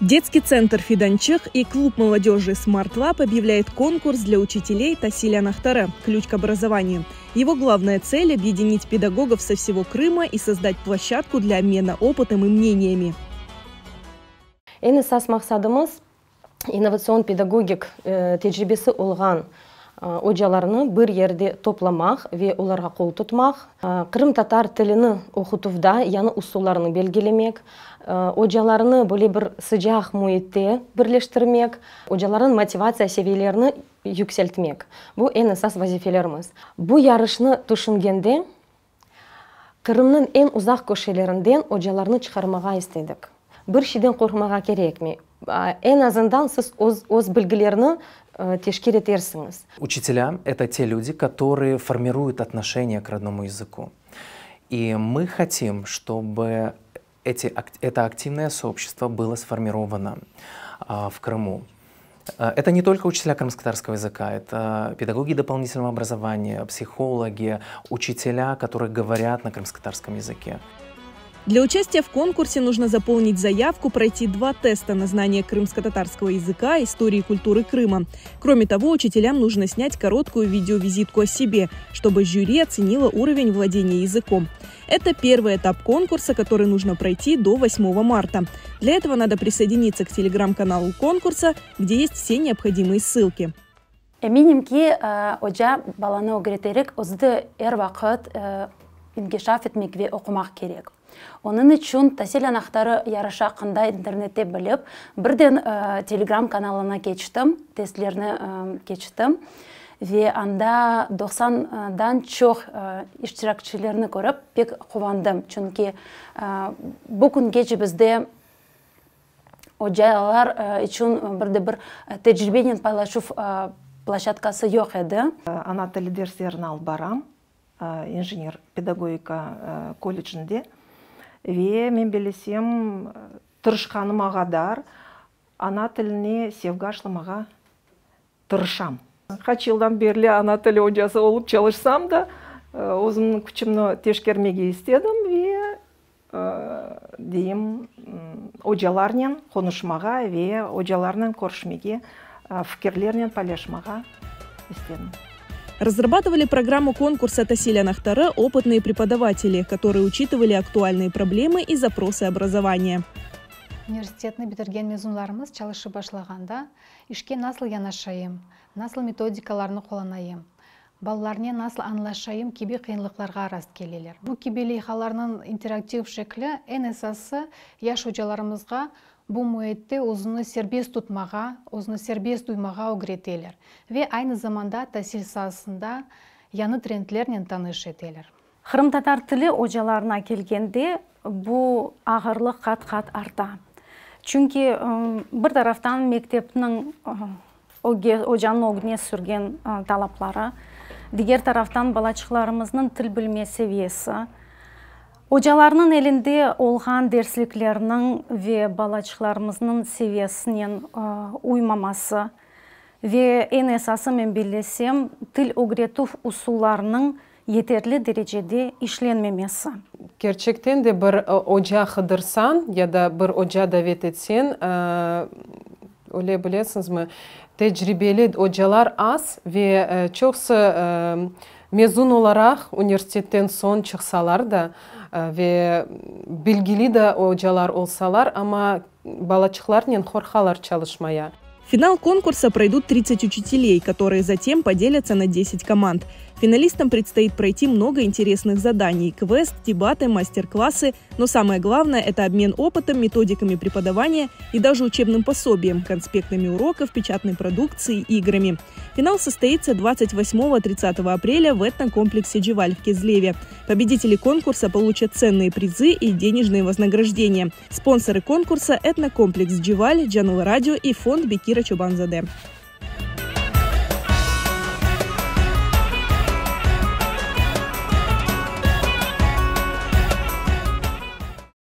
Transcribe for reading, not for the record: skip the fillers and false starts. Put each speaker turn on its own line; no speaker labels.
Детский центр «Фиданчык» и клуб молодежи «Смарт Лаб» объявляет конкурс для учителей «Tasil anahtarı. Ключ к образованию». Его главная цель – объединить педагогов со всего Крыма и создать площадку для обмена опытом и мнениями.
Eñ esas maqsadımız innovatsion pedagogik tecribesi olğan ocalarnı bir yerde toplamaq ve olarğa qol tutmaq, qırımtatar tilini oqutuvda yañı usullarnı belgilemek, ocalarnı böyle bir sıcaq müitte birleştirmek, ocalarnıñ motivatsiya seviyelerini yükseltmek. Bu eñ esas vazifelerimiz. Bu yarışnı tüşüngende, Qırımnıñ eñ uzaq köşelerinden ocalarnı çıqarmağa istedik. Bir şeyden qorqmağa kerekmey. Eñ azından siz öz öz bilgilerni teşkir etersiñiz.
Учителя – это те люди, которые формируют отношение к родному языку. И мы хотим, чтобы эти, это активное сообщество было сформировано в Крыму. Это не только учителя крымско-татарского языка, это педагоги дополнительного образования, психологи, учителя, которые говорят на крымско-татарском языке.
Для участия в конкурсе нужно заполнить заявку, пройти два теста на знание крымско-татарского языка, истории и культуры Крыма. Кроме того, учителям нужно снять короткую видеовизитку о себе, чтобы жюри оценило уровень владения языком. Это первый этап конкурса, который нужно пройти до 8 марта. Для этого надо присоединиться к телеграм-каналу конкурса, где есть все необходимые ссылки.
Eminim ki, oca balanı ögreterek özü de er vaqıt inkişaf etmek ve oqumaq kerek. Onıñ içün Tasil anahtarı yarışı aqqında internette bilip, birden Telegram kanalına keçtim, testlerni keçtim ve anda doqsandan çoq iştirakçilerni körip pek quvandım, çünki bu küngece bizde ocalar içün bir de bir tecribenen paylaşuv ploşçadkası yoq edi.
Ana tili derslerini alıp baram injener pedagogika kollecinde ve men bellesem, tırışqanıma qadar ana tiline sevgi aşlamağa tırışam. Qaç yıldan berli ana tili ocası olıp çalışsam da, özümniñ küçümni teşkermege istedim ve, deyim, ocalarnen qonuşmağa ve ocalarnen körüşmege, fikirlernen paylaşmağa istedim.
Разрабатывали программу конкурса «Tasil anahtarı» опытные преподаватели, которые учитывали актуальные проблемы и запросы образования.
Universitetni bitirgen mezunlarımız çalışıp başlağanda, işke nasıl yanaşayım, nasıl metodikalarnı qullanayım, balalarnen nasıl añlaşayım kibi qıyınlıqlarğa rast keleler. Bu kibi leyhalarnıñ interaktiv şekli eñ esası yaş ocalarımızğa bu müitte özüni serbest tutmağa, özüni serbest duymağa ögreteler ve aynı zamanda tasil saasında yañı trendlernen tanış eteler.
Qırımtatar tili ocalarına kelgende bu ağırlıq qat-qat arta. Çünki bir taraftan mektepniñ ocanıñ ögüne sürgen talapları, diger taraftan balaçıqlarımıznıñ til bilme seviyesi, ocalarnıñ elinde olğan dersliklerniñ ve balaçıqlarımıznıñ seviyesinen uymaması ve eñ esası, men bellesem, til ögretüv usullarınıñ yeterli derecede işlenmemesi.
Kerçekten de bir oca qıdırsañ ya da bir oca davet etseñ, öyle bilesiñizmi, tecribeli ocalar az ve çoqusı mezun olaraq universitetten soñ çıqsalar da ve bilgili de ocalar olsalar, amma balaçıqlarnen qorqalar çalışmaya.
Финал конкурса пройдут 30 учителей, которые затем поделятся на 10 команд. Финалистам предстоит пройти много интересных заданий – квест, дебаты, мастер-классы. Но самое главное – это обмен опытом, методиками преподавания и даже учебным пособием, конспектами уроков, печатной продукцией, играми. Финал состоится 28-30 апреля в этнокомплексе «Джеваль» в Кезлеве. Победители конкурса получат ценные призы и денежные вознаграждения. Спонсоры конкурса – этнокомплекс «Джеваль», Джаныл Радио и фонд Бекира Чобан-заде.